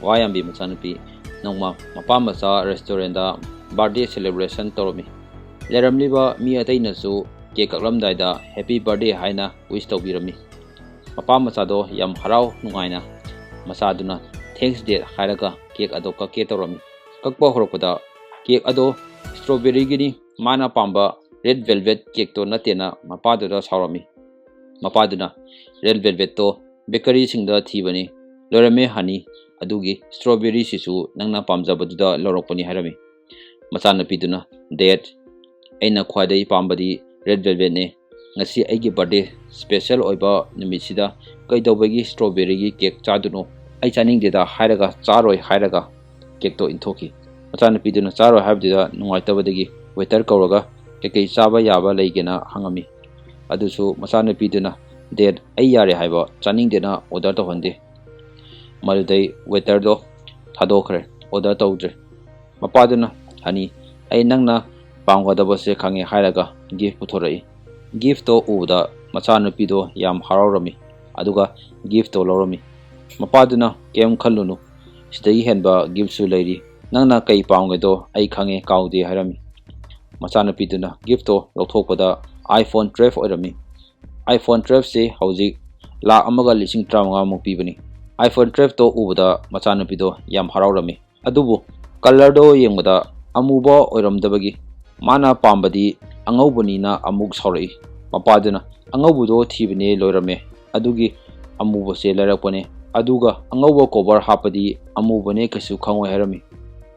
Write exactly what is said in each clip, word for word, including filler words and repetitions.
ꯋꯥ ꯌꯥꯝꯕꯤ ꯃꯆꯥꯅꯨꯄꯤ ꯅꯣꯡꯃ ꯃꯄꯥ ꯃꯆꯥ restaurantꯗ birthday celebration ꯇꯧꯔꯝꯃꯤ꯫ ꯂꯩꯔꯝꯂꯤꯕ ꯃꯤ ꯑꯇꯩꯅꯁꯨ cake ꯀꯛꯂꯝꯗꯥꯏꯗ "Happy birthday" ꯍꯥꯏꯅ wish ꯇꯧꯕꯤꯔꯝꯃꯤ꯫ ꯃꯄꯥ ꯃꯆꯥꯗꯣ ꯌꯥꯝ ꯍꯔꯥꯎ ꯅꯨꯡꯉꯥꯏꯅ ꯃꯆꯥꯗꯨꯅ "Thanks, Dad" ꯍꯥꯏꯔꯒ cake ꯑꯗꯣ ꯀꯛꯀꯦ ꯇꯧꯔꯝꯃꯤ꯫ ꯀꯛꯄ ꯍꯧꯔꯛꯄꯗ cake ꯑꯗꯣ strawberryꯒꯤꯅꯤ, ꯃꯥꯅ ꯄꯥꯝꯕ red velvet cakeꯇꯣ ꯅꯠꯇꯦꯅ ꯃꯄꯥꯗꯨꯗ ꯁꯥꯎꯔꯝꯃꯤ꯫ ꯃꯄꯥꯗꯨꯅ "Red velvetꯇꯣ bakeryꯁꯤꯡꯗ ꯊꯤꯕꯅꯤ, ꯂꯣꯏꯔꯝꯃꯦ honey, ꯑꯗꯨꯒꯤ strawberryꯁꯤꯁꯨ ꯅꯪꯅ ꯄꯥꯝꯖꯕꯗꯨꯗ ꯂꯧꯔꯛꯄꯅꯤ" ꯍꯥꯏꯔꯝꯃꯤ꯫ ꯃꯆꯥꯅꯨꯄꯤꯗꯨꯅ "Dad, ꯑꯩꯅ ꯈ꯭ꯋꯥꯏꯗꯒꯤ ꯄꯥꯝꯕꯗꯤ red velvetꯅꯦ꯫ ꯉꯁꯤ ꯑꯩꯒꯤ birthday special ꯑꯣꯏꯕ ꯅꯨꯃꯤꯠꯁꯤꯗ ꯀꯩꯗꯧꯕꯒꯤ strawberryꯒꯤ cake ꯆꯥꯗꯣꯏꯅꯣ? ꯑꯩ ꯆꯥꯅꯤꯡꯗꯦꯗ" ꯍꯥꯏꯔꯒ "ꯆꯥꯔꯣꯏ" ꯍꯥꯏꯔꯒ cakeꯇꯣ ꯏꯟꯊꯣꯛꯈꯤ꯫ ꯃꯆꯥꯅꯨꯄꯤꯗꯨꯅ ꯆꯥꯔꯣꯏ ꯍꯥꯏꯕꯗꯨꯗ ꯅꯨꯡꯉꯥꯏꯇꯕꯗꯒꯤ waiter ꯀꯧꯔꯒ "ꯀꯩꯀꯩ ꯆꯥꯕ ꯌꯥꯕ ꯂꯩꯒꯦꯅ" ꯍꯪꯉꯝꯃꯤ꯫ ꯑꯗꯨꯁꯨ ꯃꯆꯥꯅꯨꯄꯤꯗꯨꯅ "Dad, ꯑꯩ ꯌꯥꯔꯦ ꯍꯥꯏꯕ, ꯆꯥꯅꯤꯡꯗꯦꯅ order ꯇꯧꯍꯟꯗꯦ"꯫ ꯃꯗꯨꯗꯩ waiterꯗꯣ ꯊꯥꯗꯣꯛꯈ꯭ꯔꯦ, order ꯇꯧꯗ꯭ꯔꯦ꯫ ꯃꯄꯥꯗꯨꯅ "Honey, ꯑꯩ ꯅꯪꯅ ꯄꯥꯝꯒꯗꯕꯁꯦ ꯈꯪꯉꯦ" ꯍꯥꯏꯔꯒ gift ꯄꯨꯊꯣꯔꯛꯏ꯫ Giftꯇꯣ ꯎꯕꯗ ꯃꯆꯥꯅꯨꯄꯤꯗꯣ ꯌꯥꯝ ꯍꯔꯥꯎꯔꯝꯃꯤ, ꯑꯗꯨꯒ giftꯇꯣ ꯂꯧꯔꯝꯃꯤ꯫ ꯃꯄꯥꯗꯨꯅ "ꯀꯩꯝ ꯈꯜꯂꯨꯅꯨ, ꯁꯤꯗꯒꯤ ꯍꯦꯟꯕ giftꯁꯨ ꯂꯩꯔꯤ꯫ ꯅꯪꯅ ꯀꯩ ꯄꯥꯝꯒꯦꯗꯣ ꯑꯩ ꯈꯪꯉꯦ, ꯀꯥꯎꯗꯦ" ꯍꯥꯏꯔꯝꯃꯤ꯫ ꯃꯆꯥꯅꯨꯄꯤꯗꯨꯅ giftꯇꯣ ꯂꯧꯊꯣꯛꯄꯗ iPhone twelve ꯑꯣꯏꯔꯝꯃꯤ꯫ iPhone twelveꯁꯤ ꯍꯧꯖꯤꯛ ꯂꯥꯈ ꯑꯃꯒ ꯂꯤꯁꯤꯡ ꯇꯔꯥꯃꯉꯥꯃꯨꯛ ꯄꯤꯕꯅꯤ꯫ iPhone twelveꯇꯣ ꯎꯕꯗ ꯃꯆꯥꯅꯨꯄꯤꯗꯣ ꯌꯥꯝ ꯍꯔꯥꯎꯔꯝꯃꯤ꯫ ꯑꯗꯨꯕꯨ colorꯗꯣ ꯌꯦꯡꯕꯗ ꯑꯃꯨꯕ ꯑꯣꯏꯔꯝꯗꯕꯒꯤ ꯃꯥꯅ ꯄꯥꯝꯕꯗꯤ ꯑꯉꯧꯕꯅꯤꯅ ꯑꯃꯨꯛ ꯁꯥꯎꯔꯛꯏ꯫ ꯃꯄꯥꯗꯨꯅ "ꯑꯉꯧꯕꯗꯣ ꯊꯤꯕꯅꯦ, ꯂꯣꯏꯔꯝꯃꯦ, ꯑꯗꯨꯒꯤ ꯑꯃꯨꯕꯁꯦ ꯂꯩꯔꯛꯄꯅꯦ, ꯑꯗꯨꯒ ꯑꯉꯧꯕ cover ꯍꯥꯞꯄꯗꯤ ꯑꯃꯨꯕꯅꯦ, ꯀꯩꯁꯨ ꯈꯪꯉꯣꯏ" ꯍꯥꯏꯔꯝꯃꯤ꯫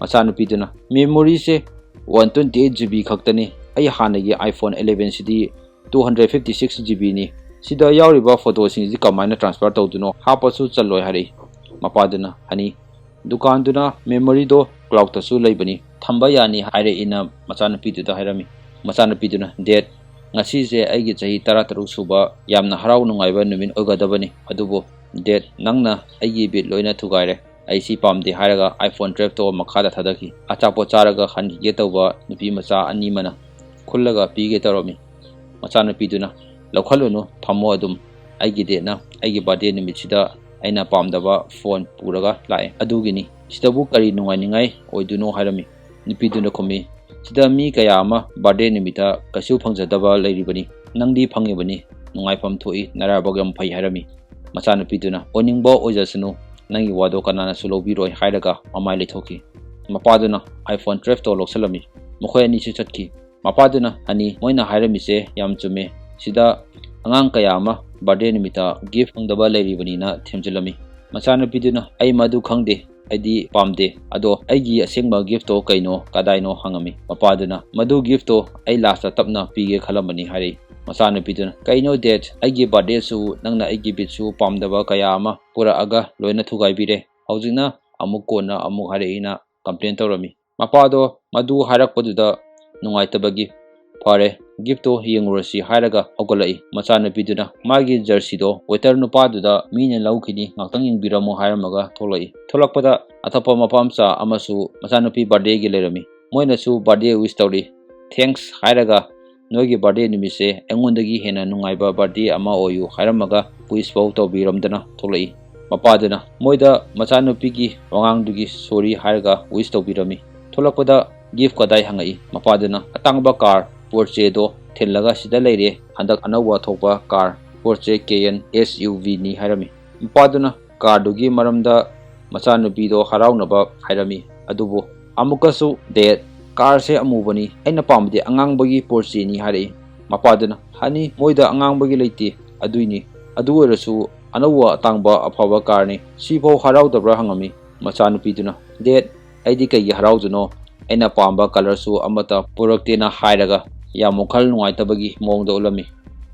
ꯃꯆꯥꯅꯨꯄꯤꯗꯨꯅ "Memoryꯁꯦ one twenty eight GB ꯈꯛꯇꯅꯤ, ꯑꯩ ꯍꯥꯟꯅꯒꯤ iPhone elevenꯁꯤꯗꯤ two hundred fifty six GBꯅꯤ, ꯁꯤꯗ ꯌꯥꯎꯔꯤꯕ photoꯁꯤꯡꯁꯤ ꯀꯃꯥꯏꯅ transfer ꯇꯧꯗꯣꯏꯅꯣ? ꯍꯥꯞꯄꯁꯨ ꯆꯜꯂꯣꯏ" ꯍꯥꯏꯔꯛꯏ꯫ ꯃꯄꯥꯗꯨꯅ "Honey, ꯗꯨꯀꯥꯟꯗꯨꯅ memoryꯗꯣ cloudꯇꯁꯨ ꯂꯩꯕꯅꯤ, ꯊꯝꯕ ꯌꯥꯅꯤ" ꯍꯥꯏꯔꯛꯏꯅ ꯃꯆꯥꯅꯨꯄꯤꯗꯨꯗ ꯍꯥꯏꯔꯝꯃꯤ꯫ ꯃꯆꯥꯅꯨꯄꯤꯗꯨꯅ "Dad, ꯉꯁꯤꯁꯦ ꯑꯩꯒꯤ ꯆꯍꯤ ꯇꯔꯥꯇꯔꯨꯛ ꯁꯨꯕ ꯌꯥꯝꯅ ꯍꯔꯥꯎ ꯅꯨꯡꯉꯥꯏꯕ ꯅꯨꯃꯤꯠ ꯑꯣꯏꯒꯗꯕꯅꯤ, ꯑꯗꯨꯕꯨ Dad, ꯅꯪꯅ ꯑꯩꯒꯤ ꯕꯤꯠ ꯂꯣꯏꯅ ꯊꯨꯒꯥꯏꯔꯦ꯫ ꯑꯩ ꯁꯤ ꯄꯥꯝꯗꯦ" ꯍꯥꯏꯔꯒ iPhone twelveꯇꯣ ꯃꯈꯥꯗ ꯊꯥꯗꯈꯤ꯫ ꯑꯆꯥꯄꯣꯠ ꯆꯥꯔꯒ ꯍꯟꯈꯤꯒꯦ ꯇꯧꯕ ꯅꯨꯄꯤ ꯃꯆꯥ ꯑꯅꯤꯃꯅ ꯈꯨꯜꯂꯒ ꯄꯤꯒꯦ ꯇꯧꯔꯝꯃꯤ꯫ ꯃꯆꯥꯅꯨꯄꯤꯗꯨꯅ "ꯂꯧꯈꯠꯂꯨꯅꯨ, ꯊꯝꯃꯣ ꯑꯗꯨꯝ꯫ ꯑꯩꯒꯤ dateꯅ ꯑꯩꯒꯤ birthday ꯅꯨꯃꯤꯠꯁꯤꯗ ꯑꯩꯅ ꯄꯥꯝꯗꯕ ꯐꯣꯟ ꯄꯨꯔꯒ ꯂꯥꯛꯑꯦ꯫ ꯑꯗꯨꯒꯤꯅꯤ꯫ ꯁꯤꯗꯕꯨ ꯀꯔꯤ ꯅꯨꯡꯉꯥꯏꯅꯤꯡꯉꯥꯏ ꯑꯣꯏꯗꯣꯏꯅꯣ?" ꯍꯥꯏꯔꯝꯃꯤ꯫ ꯅꯨꯄꯤꯗꯨꯅ ꯈꯨꯝꯃꯤ, "ꯁꯤꯗ ꯃꯤ ꯀꯌꯥ ꯑꯃ ꯕꯥꯔꯗꯦ ꯅꯨꯃꯤꯠꯇ ꯀꯩꯁꯨ ꯐꯪꯖꯗꯕ ꯂꯩꯔꯤꯕꯅꯤ꯫ ꯅꯪꯗꯤ ꯐꯪꯉꯤꯕꯅꯤ꯫ ꯅꯨꯡꯉꯥꯏꯐꯝ ꯊꯣꯛꯏ꯫ ꯅꯔꯥꯏꯕꯛ ꯌꯥꯝ ꯐꯩ," ꯍꯥꯏꯔꯝꯃꯤ꯫ ꯃꯆꯥꯅꯨꯄꯤꯗꯨꯅ, "ꯑꯣꯏꯅꯤꯡꯕ ꯑꯣꯏꯖꯁꯅꯨ꯫ ꯅꯪꯒꯤ ꯋꯥꯗꯣ ꯀꯅꯥꯅꯁꯨ ꯂꯧꯕꯤꯔꯣꯏ," ꯍꯥꯏꯔꯒ ꯃꯃꯥꯏ ꯂꯩꯊꯣꯛꯈꯤ꯫ ꯃꯄꯥꯗꯨꯅ iPhone twelve ꯇꯣ ꯂꯧꯁꯤꯜꯂꯝꯃꯤ꯫ ꯃꯈꯣꯏ ꯑꯅꯤꯁꯨ ꯆꯠꯈꯤ꯫ ꯃꯄꯥꯗꯨꯅ, "ꯍꯅꯤ, ꯃꯣꯏꯅ ꯍꯥꯏꯔꯝꯃꯤꯁꯦ ꯌꯥꯝ ꯆꯨꯝꯃꯦ꯫ ꯁꯤꯗ ꯑꯉꯥꯡ ꯀꯌꯥ ꯑꯃ ꯕꯥꯔꯗꯦ ꯅꯨꯃꯤꯠꯇ ꯒꯤꯐ ꯐꯪꯗꯕ ꯂꯩꯔꯤꯕꯅꯤꯅ" ꯊꯦꯝꯖꯤꯜꯂꯝꯃꯤ꯫ ꯃꯆꯥꯅꯨꯄꯤꯗꯨꯅ, "ꯑꯩ ꯃꯗꯨ ꯈꯪꯗꯦ꯫ ꯑꯩꯗꯤ ꯄꯥꯝꯗꯦ꯫ ꯑꯗꯣ ꯑꯩꯒꯤ ꯑꯁꯦꯡꯕ ꯒꯤꯐꯇꯣ ꯀꯩꯅꯣ, ꯀꯗꯥꯏꯅꯣ?" ꯍꯪꯉꯝꯃꯤ꯫ ꯃꯄꯥꯗꯨꯅ, "ꯃꯗꯨ ꯒꯤꯐꯇꯣ ꯑꯩ ꯂꯥꯁꯇ ꯇꯞꯅ ꯄꯤꯒꯦ ꯈꯜꯂꯝꯕꯅꯤ" ꯍꯥꯏꯔꯛꯏ꯫ ꯃꯆꯥꯅꯨꯄꯤꯗꯨꯅ, "ꯀꯩꯅꯣ ꯗꯦꯠ? ꯑꯩꯒꯤ ꯕꯥꯔꯗꯦꯁꯨ ꯅꯪꯅ ꯑꯩꯒꯤ ꯕꯤꯠꯁꯨ ꯄꯥꯝꯗꯕ ꯀꯌꯥ ꯑꯃ ꯄꯨꯔꯛꯑꯒ ꯂꯣꯏꯅ ꯊꯨꯒꯥꯏꯕꯤꯔꯦ꯫ ꯍꯧꯖꯤꯛꯅ ꯑꯃꯨꯛ ꯀꯣꯟꯅ ꯑꯃꯨꯛ ꯍꯥꯏꯔꯛꯏꯅ" ꯀꯝꯄ꯭ꯂꯦꯟ ꯇꯧꯔꯝꯃꯤ꯫ ꯃꯄꯥꯗꯣ ꯃꯗꯨ ꯍꯥꯏꯔꯛꯄꯗꯨꯗ ꯅꯨꯡꯉꯥꯏꯇꯕꯒꯤ, "ꯐꯔꯦ, ꯒꯤꯐꯇꯣ ꯌꯦꯡꯉꯨꯔꯁꯤ" ꯍꯥꯏꯔꯒ ꯍꯧꯒꯠꯂꯛꯏ꯫ ꯃꯆꯥꯅꯨꯄꯤꯗꯨꯅ ꯃꯥꯒꯤ ꯖꯔꯁꯤꯗꯣ ꯋꯦꯇꯔ ꯅꯨꯄꯥꯗꯨꯗ ꯃꯤꯅ ꯂꯧꯈꯤꯅꯤ, ꯉꯥꯛꯇꯪ ꯌꯦꯡꯕꯤꯔꯝꯃꯣ ꯍꯥꯏꯔꯝꯃꯒ ꯊꯣꯛꯂꯛꯏ꯫ ꯊꯣꯛꯂꯛꯄꯗ ꯑꯇꯣꯞꯄ ꯃꯄꯥ ꯃꯆꯥ ꯑꯃꯁꯨ ꯃꯆꯥꯅꯨꯄꯤ ꯕꯥꯔꯗꯦꯒꯤ ꯂꯩꯔꯝꯃꯤ꯫ ꯃꯣꯏꯅꯁꯨ ꯕꯥꯔꯗꯦ ꯋꯤꯁ ꯇꯧꯔꯤ꯫ "ꯊꯦꯡꯛꯁ" ꯍꯥꯏꯔꯒ, "ꯅꯣꯏꯒꯤ ꯕꯥꯔꯗꯦ ꯅꯨꯃꯤꯠꯁꯦ ꯑꯩꯉꯣꯟꯗꯒꯤ ꯍꯦꯟꯅ ꯅꯨꯡꯉꯥꯏꯕ ꯕꯥꯔꯗꯦ ꯑꯃ ꯑꯣꯏꯌꯨ" ꯍꯥꯏꯔꯝꯃꯒ ꯋꯤꯁ ꯐꯥꯎ ꯇꯧꯕꯤꯔꯝꯗꯅ ꯊꯣꯛꯂꯛꯏ꯫ ꯃꯄꯥꯗꯨꯅ ꯃꯣꯏꯗ ꯃꯆꯥꯅꯨꯄꯤꯒꯤ ꯋꯥꯉꯥꯡꯗꯨꯒꯤ ꯁꯣꯔꯤ ꯍꯥꯏꯔꯒ ꯋꯤꯁ ꯇꯧꯕꯤꯔꯝꯃꯤ꯫ ꯊꯣꯛꯂꯛꯄꯗ ꯒꯤꯐ ꯀꯗꯥꯏ ꯍꯪꯉꯛꯏ꯫ ꯃꯄꯥꯗꯨꯅ ꯑꯇꯥꯡꯕ ꯀꯥꯔ ꯄꯣꯔꯆꯦꯗꯣ ꯊꯤꯜꯂꯒ ꯁꯤꯗ ꯂꯩꯔꯦ, ꯍꯟꯗꯛ ꯑꯅꯧꯕ ꯊꯣꯛꯄ car Porsche K N S U ꯚꯤꯅꯤ ꯍꯥꯏꯔꯝꯃꯤ꯫ ꯃꯄꯥꯗꯨꯅ ꯀꯥꯔꯗꯨꯒꯤ ꯃꯔꯝꯗ ꯃꯆꯥꯅꯨꯄꯤꯗꯣ ꯍꯔꯥꯎꯅꯕ ꯍꯥꯏꯔꯝꯃꯤ꯫ ꯑꯗꯨꯕꯨ ꯑꯃꯨꯛꯀꯁꯨ, "ꯗꯦꯠ, ꯀꯥꯔꯁꯦ ꯑꯃꯨꯕꯅꯤ, ꯑꯩꯅ ꯄꯥꯝꯕꯗꯤ ꯑꯉꯥꯡꯕꯒꯤ ꯄꯣꯔꯆꯦꯅꯤ" ꯍꯥꯏꯔꯛꯏ꯫ ꯃꯄꯥꯗꯨꯅ, "ꯍꯅꯤ, ꯃꯣꯏꯗ ꯑꯉꯥꯡꯕꯒꯤ ꯂꯩꯇꯦ, ꯑꯗꯨꯏꯅꯤ꯫ ꯑꯗꯨ ꯑꯣꯏꯔꯁꯨ ꯑꯅꯧꯕ ꯑꯇꯥꯡꯕ ꯑꯐꯕ ꯀꯥꯔꯅꯤ꯫ ꯁꯤꯐꯥꯎ ꯍꯔꯥꯎꯗꯕ꯭ꯔꯥ?" ꯍꯪꯉꯝꯃꯤ꯫ ꯃꯆꯥꯅꯨꯄꯤꯗꯨꯅ, "ꯗꯦꯠ, ꯑꯩꯗꯤ ꯀꯩꯒꯤ ꯍꯔꯥꯎꯗꯣꯏꯅꯣ? ꯑꯩꯅ ꯄꯥꯝꯕ ꯀꯂꯔꯁꯨ ꯑꯃꯠꯇ ꯄꯨꯔꯛꯇꯦꯅ" ꯍꯥꯏꯔꯒ ꯌꯥꯝ ꯋꯥꯈꯜ ꯅꯨꯡꯉꯥꯏꯇꯕꯒꯤ ꯃꯑꯣꯡꯗ ꯎꯠꯂꯝꯃꯤ꯫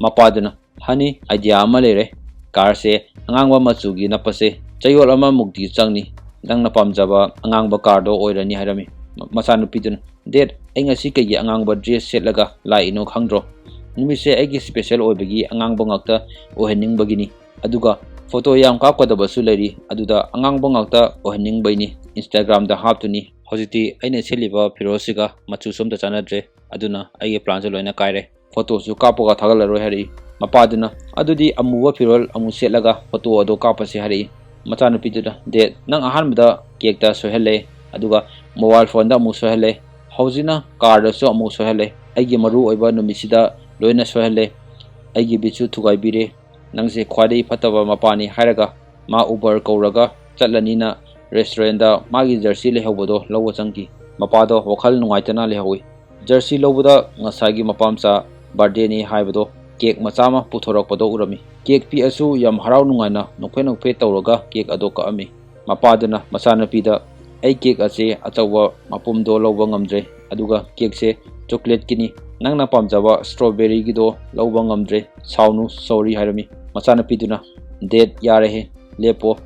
ꯃꯄꯥꯗꯨꯅ, "ꯍꯅꯤ, ꯑꯥꯏꯗꯤꯌꯥ ꯑꯃ ꯂꯩꯔꯦ꯫ ꯀꯥꯔꯁꯦ ꯑꯉꯥꯡꯕ ꯃꯆꯨꯒꯤ ꯅꯞꯄꯁꯦ ꯆꯌꯣꯜ ꯑꯃꯃꯨꯛꯇꯤ ꯆꯪꯅꯤ꯫ ꯅꯪꯅ ꯄꯥꯝꯖꯕ ꯑꯉꯥꯡꯕ ꯀꯥꯔꯗꯣ ꯑꯣꯏꯔꯅꯤ" ꯍꯥꯏꯔꯝꯃꯤ꯫ ꯃ-, ꯃꯆꯥꯅꯨꯄꯤꯗꯨꯅ, "ꯗꯦꯠ, ꯑꯩ ꯉꯁꯤ ꯀꯩꯒꯤ ꯑꯉꯥꯡꯕ ꯗ꯭ꯔꯦꯁ ꯁꯦꯠꯂꯒ ꯂꯥꯛꯏꯅꯣ ꯈꯪꯗ꯭ꯔꯣ? ꯅꯨꯃꯤꯠꯁꯦ ꯑꯩꯒꯤ ꯁ꯭ꯄꯦꯁꯦꯜ ꯑꯣꯏꯕꯒꯤ ꯑꯉꯥꯡꯕ ꯉꯥꯛꯇ ꯑꯣꯏꯍꯟꯅꯤꯡꯕꯒꯤꯅꯤ꯫ ꯑꯗꯨꯒ ꯐꯣꯇꯣ ꯌꯥꯝ ꯀꯥꯞꯀꯗꯕꯁꯨ ꯂꯩꯔꯤ, ꯑꯗꯨꯗ ꯑꯉꯥꯡꯕ ꯉꯥꯛꯇ ꯑꯣꯏꯍꯟꯅꯤꯡꯕꯩꯅꯤ꯫ ꯏꯟꯁꯇꯥꯒ꯭ꯔꯥꯝꯗ ꯍꯥꯞꯇꯨꯅꯤ꯫ ꯍꯧꯖꯤꯛꯇꯤ ꯑꯩꯅ ꯁꯦꯠꯂꯤꯕ ꯐꯤꯔꯣꯜꯁꯤꯒ ꯃꯆꯨꯁꯨ ꯑꯝꯇ ꯆꯥꯟꯅꯗ꯭ꯔꯦ, ꯑꯗꯨꯅ ꯑꯩꯒꯤ ꯄ꯭ꯂꯥꯟꯁꯨ ꯂꯣꯏꯅ ꯀꯥꯏꯔꯦ꯫ ꯐꯣꯇꯣꯁꯨ ꯀꯥꯞꯄꯒ ꯊꯥꯒꯠꯂꯔꯣꯏ ꯍꯥꯏꯔꯛꯏ꯫ ꯃꯄꯥꯗꯨꯅ, "ꯑꯗꯨꯗꯤ ꯑꯃꯨꯕ ꯐꯤꯔꯣꯜ ꯑꯃꯨꯛ ꯁꯦꯠꯂꯒ ꯐꯣꯇꯣ ꯑꯗꯣ ꯀꯥꯞꯄꯁꯤ" ꯍꯥꯏꯔꯛꯏ꯫ ꯃꯆꯥꯅꯨꯄꯤꯗꯨꯅ, "ꯗꯦꯠ, ꯅꯪ ꯑꯍꯥꯟꯕꯗ ꯀꯦꯛꯇ ꯁꯣꯏꯍꯜꯂꯦ, ꯑꯗꯨꯒ ꯃꯣꯕꯥꯏꯜ ꯐꯣꯟꯗ ꯑꯃꯨꯛ ꯁꯣꯏꯍꯜꯂꯦ, ꯍꯧꯖꯤꯛꯅ ꯀꯥꯔꯗꯁꯨ ꯑꯃꯨꯛ ꯁꯣꯏꯍꯜꯂꯦ, ꯑꯩꯒꯤ ꯃꯔꯨ ꯑꯣꯏꯕ ꯅꯨꯃꯤꯠꯁꯤꯗ ꯂꯣꯏꯅ ꯁꯣꯏꯍꯜꯂꯦ, ꯑꯩꯒꯤ ꯕꯤꯠꯁꯨ ꯊꯨꯒꯥꯏꯕꯤꯔꯦ, ꯅꯪꯁꯦ ꯈ꯭ꯋꯥꯏꯗꯒꯤ ꯐꯠꯇꯕ ꯃꯄꯥꯅꯤ" ꯍꯥꯏꯔꯒ ꯃꯥ ꯎꯕꯔ ꯀꯧꯔꯒ ꯆꯠꯂꯅꯤꯅ ꯔꯦꯁꯇꯨꯔꯦꯟꯗ ꯃꯥꯒꯤ ꯖꯔꯁꯤ ꯂꯩꯍꯧꯕꯗꯣ ꯂꯧꯕ ꯆꯪꯈꯤ꯫ ꯃꯄꯥꯗꯣ ꯋꯥꯈꯜ ꯅꯨꯡꯉꯥꯏꯇꯅ ꯂꯩꯍꯧꯏ꯫ ꯖꯔꯁꯤ ꯂꯧꯕꯗ ꯉꯁꯥꯏꯒꯤ ꯃꯄꯥꯝꯆꯥ ꯕꯥꯔꯗꯦꯅꯤ ꯍꯥꯏꯕꯗꯣ ꯀꯦꯛ ꯃꯆꯥ ꯑꯃ ꯄꯨꯊꯣꯔꯛꯄꯗꯣ ꯎꯔꯝꯃꯤ꯫ ꯀꯦꯛ ꯄꯤꯛꯑꯁꯨ ꯌꯥꯝ ꯍꯔꯥꯎ ꯅꯨꯡꯉꯥꯏꯅ ꯅꯣꯛꯐꯦꯠ ꯅꯣꯛꯐꯦꯠ ꯇꯧꯔꯒ ꯀꯦꯛ ꯑꯗꯣ ꯀꯛꯑꯝꯃꯤ꯫ ꯃꯄꯥꯗꯨꯅ ꯃꯆꯥꯅꯨꯄꯤꯗ, "ꯑꯩ ꯀꯦꯛ ꯑꯁꯦ ꯑꯆꯧꯕ ꯃꯄꯨꯝꯗꯣ ꯂꯧꯕ ꯉꯝꯗ꯭ꯔꯦ, ꯑꯗꯨꯒ ꯀꯦꯛꯁꯦ ꯆꯣꯀ꯭ꯂꯦꯠꯀꯤꯅꯤ, ꯅꯪꯅ ꯄꯥꯝꯖꯕ ꯁ꯭ꯇ꯭ꯔꯣꯕꯦꯔꯤꯒꯤꯗꯣ ꯂꯧꯕ ꯉꯝꯗ꯭ꯔꯦ, ꯁꯥꯎꯅꯨ, ꯁꯣꯔꯤ" ꯍꯥꯏꯔꯝꯃꯤ꯫ ꯃꯆꯥꯅꯨꯄꯤꯗꯨꯅ, "ꯗꯦꯠ, ꯌꯥꯔꯦꯍꯦ, ꯂꯦꯞꯄꯣ,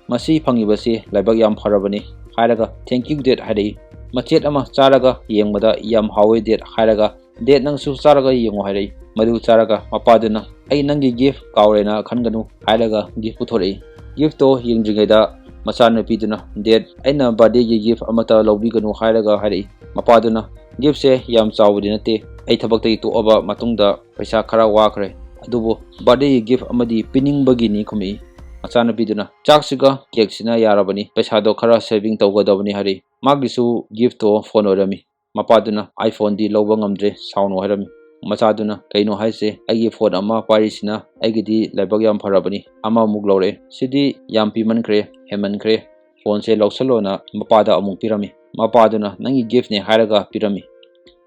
ꯃꯁꯤ ꯐꯪꯉꯤꯕꯁꯤ ꯂꯥꯏꯕꯛ ꯌꯥꯝ ꯐꯔꯕꯅꯤ" ꯍꯥꯏꯔꯒ, "Thank you, ꯗꯦꯠ" ꯍꯥꯏꯔꯛꯏ꯫ ꯃꯆꯦꯠ ꯑꯃ ꯆꯥꯔꯒ ꯌꯦꯡꯕꯗ ꯌꯥꯝ ꯍꯥꯎꯋꯦ, ꯗꯦꯠ ꯍꯥꯏꯔꯒ, "ꯗꯦꯠ, ꯅꯪꯁꯨ ꯆꯥꯔꯒ ꯌꯦꯡꯉꯣ" ꯍꯥꯏꯔꯛꯏ꯫ ꯃꯗꯨ ꯆꯥꯔꯒ ꯃꯄꯥꯗꯨꯅ, "ꯑꯩ ꯅꯪꯒꯤ ꯒꯤꯐ ꯀꯥꯎꯔꯦꯅ ꯈꯟꯒꯅꯨ" ꯍꯥꯏꯔꯒ ꯒꯤꯐ ꯄꯨꯊꯣꯔꯛꯏ꯫ ꯒꯤꯐꯇꯣ ꯌꯦꯡꯗ꯭ꯔꯤꯉꯩꯗ ꯃꯆꯥꯅꯨꯄꯤꯗꯨꯅ, "ꯗꯦꯠ, ꯑꯩꯅ ꯕꯥꯔꯗꯦꯒꯤ ꯒꯤꯐ ꯑꯃꯠꯇ ꯂꯧꯕꯤꯒꯅꯨ" ꯍꯥꯏꯔꯒ ꯍꯥꯏꯔꯛꯏ꯫ ꯃꯄꯥꯗꯨꯅ, "ꯒꯤꯐꯁꯦ ꯌꯥꯝ ꯆꯥꯎꯕꯗꯤ ꯅꯠꯇꯦ, ꯑꯩ ꯊꯕꯛꯇꯒꯤ ꯇꯣꯛꯑꯕ ꯃꯇꯨꯡꯗ ꯄꯩꯁꯥ ꯈꯔ ꯋꯥꯈ꯭ꯔꯦ, ꯑꯗꯨꯕꯨ ꯕꯥꯔꯗꯦꯒꯤ ꯒꯤꯐ ꯑꯃꯗꯤ ꯄꯤꯅꯤꯡꯕꯒꯤꯅꯤ" ꯈꯨꯝꯃꯛꯏ꯫ ꯃꯆꯥꯅꯨꯄꯤꯗꯨꯅ, "ꯆꯥꯛꯁꯤꯒ ꯀꯦꯛꯁꯤꯅ ꯌꯥꯔꯕꯅꯤ, ꯄꯩꯁꯥꯗꯣ ꯈꯔ ꯁꯦꯚꯤꯡ ꯇꯧꯒꯗꯕꯅꯤ" ꯍꯥꯏꯔꯛꯏ꯫ ꯃꯥꯒꯤꯁꯨ ꯒꯤꯐꯇꯣ ꯐꯣꯟ ꯑꯣꯏꯔꯝꯃꯤ꯫ ꯃꯄꯥꯗꯨꯅ, "ꯑꯥꯏꯐꯣꯟꯗꯤ ꯂꯧꯕ ꯉꯝꯗ꯭ꯔꯦ, ꯁꯥꯎꯅꯨ" ꯍꯥꯏꯔꯝꯃꯤ꯫ ꯃꯆꯥꯗꯨꯅ, "ꯀꯩꯅꯣ ꯍꯥꯏꯁꯦ? ꯑꯩꯒꯤ ꯐꯣꯟ ꯑꯃ ꯄꯥꯏꯔꯤꯁꯤꯅ ꯑꯩꯒꯤꯗꯤ ꯂꯥꯏꯕꯛ ꯌꯥꯝ ꯐꯔꯕꯅꯤ, ꯑꯃꯃꯨꯛ ꯂꯧꯔꯛꯑꯦ꯫ ꯁꯤꯗꯤ ꯌꯥꯝ ꯄꯤꯃꯟꯈ꯭ꯔꯦ, ꯍꯦꯟꯃꯟꯈ꯭ꯔꯦ, ꯐꯣꯟꯁꯦ ꯂꯧꯁꯜꯂꯣꯅ" ꯃꯄꯥꯗ ꯑꯃꯨꯛ ꯄꯤꯔꯝꯃꯤ꯫ ꯃꯄꯥꯗꯨꯅ, "ꯅꯪꯒꯤ ꯒꯤꯐꯅꯦ" ꯍꯥꯏꯔꯒ ꯄꯤꯔꯝꯃꯤ꯫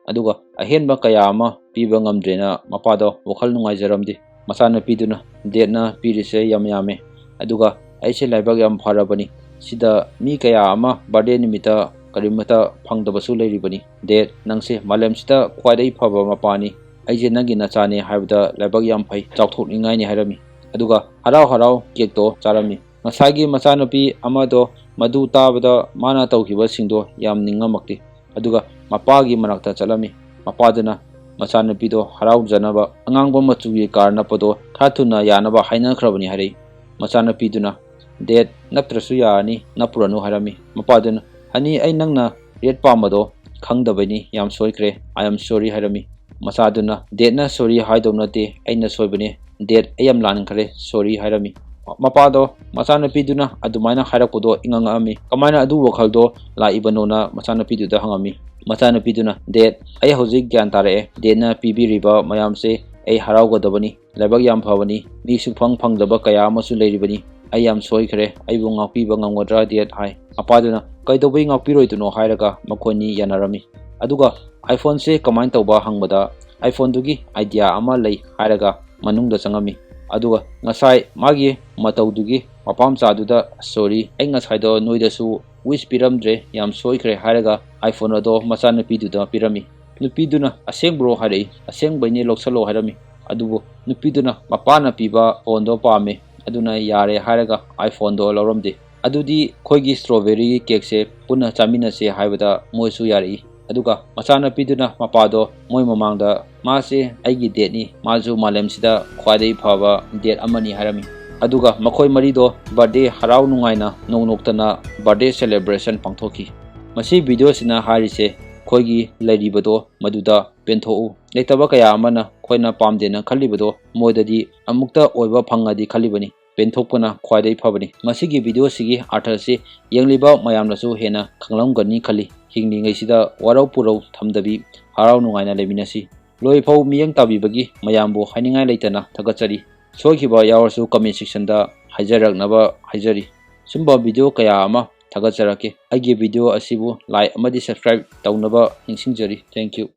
ꯑꯗꯨꯒ ꯑꯍꯦꯟꯕ ꯀꯌꯥ ꯑꯃ ꯄꯤꯕ ꯉꯝꯗ꯭ꯔꯦꯅ ꯃꯄꯥꯗꯣ ꯋꯥꯈꯜ ꯅꯨꯡꯉꯥꯏꯖꯔꯝꯗꯦ꯫ ꯃꯆꯥꯅꯨꯄꯤꯗꯨꯅ, "ꯗꯦꯠꯅ ꯄꯤꯔꯤꯁꯦ ꯌꯥꯝ ꯌꯥꯝꯃꯦ, ꯑꯗꯨꯒ ꯑꯩꯁꯦ ꯂꯥꯏꯕꯛ ꯌꯥꯝ ꯐꯔꯕꯅꯤ, ꯁꯤꯗ ꯃꯤ ꯀꯌꯥ ꯑꯃ ꯕꯥꯔꯗꯦ ꯅꯨꯃꯤꯠꯇ ꯀꯔꯤꯃꯠꯇ ꯐꯪꯗꯕꯁꯨ ꯂꯩꯔꯤꯕꯅꯤ꯫ ꯗꯦꯠ, ꯅꯪꯁꯦ ꯃꯥꯂꯦꯝꯁꯤꯗ ꯈ꯭ꯋꯥꯏꯗꯒꯤ ꯐꯕ ꯃꯄꯥꯅꯤ, ꯑꯩꯁꯦ ꯅꯪꯒꯤ ꯅꯆꯥꯅꯦ ꯍꯥꯏꯕꯗ ꯂꯥꯏꯕꯛ ꯌꯥꯝ ꯐꯩ, ꯆꯥꯎꯊꯣꯛꯅꯤꯡꯉꯥꯏꯅꯤ" ꯍꯥꯏꯔꯝꯃꯤ꯫ ꯑꯗꯨꯒ ꯍꯔꯥꯎ ꯍꯔꯥꯎ ꯀꯦꯛꯇꯣ ꯆꯥꯔꯝꯃꯤ꯫ ꯉꯁꯥꯏꯒꯤ ꯃꯆꯥꯅꯨꯄꯤ ꯑꯃꯗꯣ ꯃꯗꯨ ꯇꯥꯕꯗ ꯃꯥꯅ ꯇꯧꯈꯤꯕꯁꯤꯡꯗꯣ ꯌꯥꯝ ꯅꯤꯡꯉꯝꯃꯛꯇꯦ꯫ ꯑꯗꯨꯒ ꯃꯄꯥꯒꯤ ꯃꯅꯥꯛꯇ ꯆꯠꯂꯝꯃꯤ꯫ ꯃꯄꯥꯗꯨꯅ ꯃꯆꯥꯅꯨꯄꯤꯗꯣ ꯍꯔꯥꯎꯖꯅꯕ ꯑꯉꯥꯡꯕ ꯃꯆꯨꯒꯤ ꯀꯥꯔ ꯅꯞꯄꯗꯣ ꯈꯔ ꯊꯨꯅ ꯌꯥꯅꯕ ꯍꯥꯏꯅꯈ꯭ꯔꯕꯅꯤ ꯍꯥꯏꯔꯛꯏ꯫ ꯃꯆꯥꯅꯨꯄꯤꯗꯨꯅ, "ꯗꯦꯠ, ꯅꯞꯇ꯭ꯔꯁꯨ ꯌꯥꯔꯅꯤ, ꯅꯞꯄꯨꯔꯅꯨ" ꯍꯥꯏꯔꯝꯃꯤ꯫ ꯃꯄꯥꯗꯨꯅ, "ꯍꯅꯤ, ꯑꯩ ꯅꯪꯅ ꯔꯦꯠ ꯄꯥꯝꯕꯗꯣ ꯈꯪꯗꯕꯩꯅꯤ, ꯌꯥꯝ ꯁꯣꯏꯈ꯭ꯔꯦ, I am sorry" ꯍꯥꯏꯔꯝꯃꯤ꯫ ꯃꯆꯥꯗꯨꯅ, "Dadꯅ sorry ꯍꯥꯏꯗꯧ ꯅꯠꯇꯦ, ꯑꯩꯅ ꯁꯣꯏꯕꯅꯦ꯫ Dad, ꯑꯩ ꯌꯥꯝ ꯂꯥꯟꯈ꯭ꯔꯦ, sorry" ꯍꯥꯏꯔꯝꯃꯤ꯫ ꯃꯄꯥꯗꯣ ꯃꯆꯥꯅꯨꯄꯤꯗꯨꯅ ꯑꯗꯨꯃꯥꯏꯅ ꯍꯥꯏꯔꯛꯄꯗꯣ ꯏꯉꯛ ꯉꯛꯑꯝꯃꯤ꯫ ꯀꯃꯥꯏꯅ ꯑꯗꯨ ꯋꯥꯈꯜꯗꯣ ꯂꯥꯛꯏꯕꯅꯣꯅ ꯃꯆꯥꯅꯨꯄꯤꯗꯨꯗ ꯍꯪꯉꯝꯃꯤ꯫ ꯃꯆꯥꯅꯨꯄꯤꯗꯨꯅ, "Dad, ꯑꯩ ꯍꯧꯖꯤꯛ ꯒ꯭ꯌꯥꯟ ꯇꯥꯔꯛꯑꯦ꯫ Dadꯅ ꯄꯤꯕꯤꯔꯤꯕ ꯃꯌꯥꯝꯁꯦ ꯑꯩ ꯍꯔꯥꯎꯒꯗꯕꯅꯤ꯫ ꯂꯥꯏꯕꯛ ꯌꯥꯝ ꯐꯕꯅꯤ꯫ ꯃꯤ ꯁꯨꯡꯐꯪ ꯐꯪꯗꯕ ꯀꯌꯥ ꯑꯃꯁꯨ ꯂꯩꯔꯤꯕꯅꯤ꯫ ꯑꯩ ꯌꯥꯝ ꯁꯣꯏꯈ꯭ꯔꯦ꯫ ꯑꯩꯕꯨ ꯉꯥꯛꯄꯤꯕ ꯉꯝꯒꯗ꯭ꯔꯥ, Dad?" ꯍꯥꯏ꯫ ꯃꯄꯥꯗꯨꯅ, "ꯀꯩꯗꯧꯕꯩ ꯉꯥꯛꯄꯤꯔꯣꯏꯗꯣꯏꯅꯣ?" ꯍꯥꯏꯔꯒ ꯃꯈꯣꯏꯅꯤ ꯌꯥꯅꯔꯝꯃꯤ꯫ ꯑꯗꯨꯒ iPhoneꯁꯦ ꯀꯃꯥꯏꯅ ꯇꯧꯕ ꯍꯪꯕꯗ, iPhoneꯗꯨꯒꯤ idea ꯑꯃ ꯂꯩ ꯍꯥꯏꯔꯒ ꯃꯅꯨꯡꯗ ꯆꯪꯉꯝꯃꯤ꯫ ꯑꯗꯨꯒ ꯉꯁꯥꯏ ꯃꯥꯒꯤ ꯃꯇꯧꯗꯨꯒꯤ ꯃꯄꯥꯝꯆꯥꯗꯨꯗ, "Sorry, ꯑꯩ ꯉꯁꯥꯏꯗꯣ ꯅꯣꯏꯗꯁꯨ wish ꯄꯤꯔꯝꯗ꯭ꯔꯦ, ꯌꯥꯝ ꯁꯣꯏꯈ꯭ꯔꯦ" ꯍꯥꯏꯔꯒ iPhone ꯑꯗꯣ ꯃꯆꯥꯅꯨꯄꯤꯗꯨꯗ ꯄꯤꯔꯝꯃꯤ꯫ ꯅꯨꯄꯤꯗꯨꯅ, "ꯑꯁꯦꯡꯕ꯭ꯔꯣ?" ꯍꯥꯏꯔꯛꯏ꯫ "ꯑꯁꯦꯡꯕꯩꯅꯦ, ꯂꯧꯁꯜꯂꯣ" ꯍꯥꯏꯔꯝꯃꯤ꯫ ꯑꯗꯨꯕꯨ ꯅꯨꯄꯤꯗꯨꯅ ꯃꯄꯥꯅ ꯄꯤꯕ phoneꯗꯣ ꯄꯥꯝꯃꯦ, ꯑꯗꯨꯅ ꯌꯥꯔꯦ ꯍꯥꯏꯔꯒ iPhoneꯗꯣ ꯂꯧꯔꯝꯗꯦ꯫ "ꯑꯗꯨꯗꯤ ꯑꯩꯈꯣꯏꯒꯤ strawberryꯒꯤ cakeꯁꯦ ꯄꯨꯟꯅ ꯆꯥꯃꯤꯟꯅꯁꯦ" ꯍꯥꯏꯕꯗ ꯃꯣꯏꯁꯨ ꯌꯥꯔꯛꯏ꯫ ꯑꯗꯨꯒ ꯃꯆꯥꯅꯨꯄꯤꯗꯨꯅ ꯃꯄꯥꯗꯣ ꯃꯣꯏ ꯃꯃꯥꯡꯗ, "ꯃꯥꯁꯦ ꯑꯩꯒꯤ dadꯅꯤ, ꯃꯥꯁꯨ ꯃꯥꯂꯦꯝꯁꯤꯗ ꯈ꯭ꯋꯥꯏꯗꯒꯤ ꯐꯕ dad ꯑꯃꯅꯤ" ꯍꯥꯏꯔꯝꯃꯤ꯫ ꯑꯗꯨꯒ ꯃꯈꯣꯏ ꯃꯔꯤꯗꯣ birthday ꯍꯔꯥꯎ ꯅꯨꯡꯉꯥꯏꯅ ꯅꯣꯛ ꯅꯣꯛꯇꯅ birthday celebration ꯄꯥꯡꯊꯣꯛꯈꯤ꯫ ꯃꯁꯤ videoꯁꯤꯅ ꯍꯥꯏꯔꯤꯁꯦ, ꯑꯩꯈꯣꯏꯒꯤ ꯂꯩꯔꯤꯕꯗꯣ ꯃꯗꯨꯗ ꯄꯦꯟꯊꯣꯛꯎ꯫ ꯂꯩꯇꯕ ꯀꯌꯥ ꯑꯃꯅ ꯑꯩꯈꯣꯏꯅ ꯄꯥꯝꯗꯦꯅ ꯈꯜꯂꯤꯕꯗꯣ ꯃꯣꯏꯗꯗꯤ ꯑꯃꯨꯛꯇ ꯑꯣꯏꯕ ꯐꯪꯉꯗꯤ ꯈꯜꯂꯤꯕꯅꯤ꯫ ꯄꯦꯟꯊꯣꯛꯄꯅ ꯈ꯭ꯋꯥꯏꯗꯒꯤ ꯐꯕꯅꯤ꯫ ꯃꯁꯤꯒꯤ videoꯁꯤꯒꯤ ꯑꯥꯔꯊꯁꯤ ꯌꯦꯡꯂꯤꯕ ꯃꯌꯥꯝꯅꯁꯨ ꯍꯦꯟꯅ ꯈꯪꯂꯝꯒꯅꯤ ꯈꯜꯂꯤ꯫ ꯍꯤꯡꯂꯤꯉꯩꯁꯤꯗ ꯋꯥꯔꯧ ꯄꯨꯔꯧ ꯊꯝꯗꯕꯤ ꯍꯔꯥꯎ ꯅꯨꯡꯉꯥꯏꯅ ꯂꯩꯃꯤꯟꯅꯁꯤ꯫ ꯂꯣꯏꯐꯥꯎ ꯃꯤꯠꯌꯦꯡ ꯇꯥꯕꯤꯕꯒꯤ ꯃꯌꯥꯝꯕꯨ ꯍꯥꯏꯅꯤꯡꯉꯥꯏ ꯂꯩꯇꯅ ꯊꯥꯒꯠꯆꯔꯤ꯫ ꯁꯣꯏꯈꯤꯕ ꯌꯥꯎꯔꯁꯨ comment sectionꯗ ꯍꯥꯏꯖꯔꯛꯅꯕ ꯍꯥꯏꯖꯔꯤ꯫ ꯁꯨꯝꯕ video ꯀꯌꯥ ꯑꯃ ꯊꯥꯒꯠꯆꯔꯛꯀꯦ꯫ ꯑꯩꯒꯤ video ꯑꯁꯤꯕꯨ like ꯑꯃꯗꯤ subscribe ꯇꯧꯅꯕ ꯅꯤꯡꯁꯤꯡꯖꯔꯤ꯫ Thank you꯫